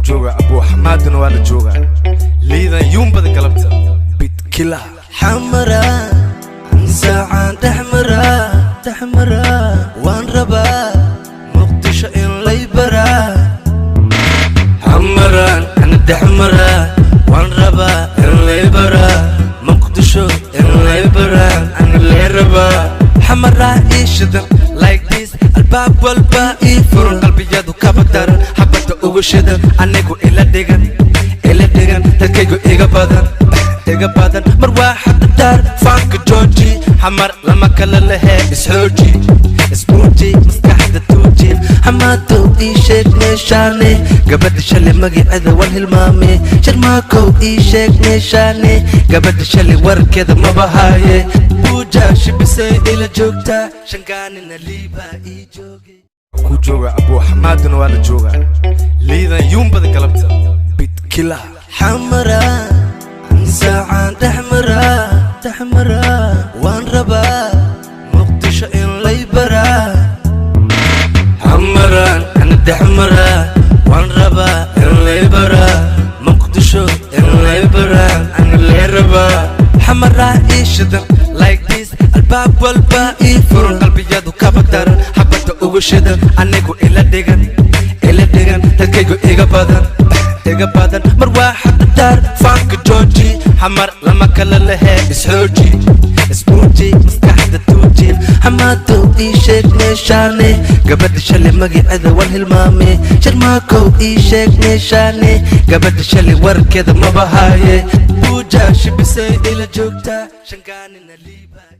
Jooga Abuu Xamaadna waa la joogaa, liidan yuumbada galabta bidkila. Xamara saacaan dhexmara, dhexmara, waan rabaa Muqdisho in lay baraa. Xamaraan ana dhexmara, waan rabaa in lay baraa Muqdisho, in lay baraa ana lay rabaa. Xamaraa ii shidan like this, albaab walba ii furan, qalbiyadu kaba daran, xabadda ugu shidan, anigu ila dhigan, ila dhigan, dadkaygu iga badan, iga badan. Mar waa xadadaar faanka jooji, Xamar lama kala lehe, isxooji, isbuuji, maskaxda tuuji. Xamaadow, ii sheeg meeshaane gabadha shalay magaceeda waan hilmaame. Sharmaakow, ii sheeg meeshaane gabadha shalay warkeeda mabahaaye. Buuja shibisay ila joogtaa, Shangaanina liibaa ii jooge. Ku jooga Abuu Xamaadna waa la joogaa, liidan yuumbada galabta bidkila. Xamara saacaan dhexmara, dhexmara, waan rabaa Muqdisho in lay baraa. Xamaraan ana dhexmara, waan rabaa in lay baraa Muqdisho, in lay baraa ana lay rabaa. Xamaraa ii shidan like this, albaab walba ii furan, qalbiyadu kaba daran, xabadda ugu shidan, anigu ila dhigan, ila dhigan, dadkaygu iga badan, iga badan. Mar waa xadadaar faanka jooji, Xamar lama kala lehe, isxooji, isbuuji, maskaxda tuuji. Xamaadow, ii sheeg meeshaane gabadha shalay magaceeda waan hilmaame. Sharmaakow, ii sheeg meeshaane gabadha shalay warkeeda mabahaaye. Buuja shibisay ila joogtaa, Shangaanina liibaa.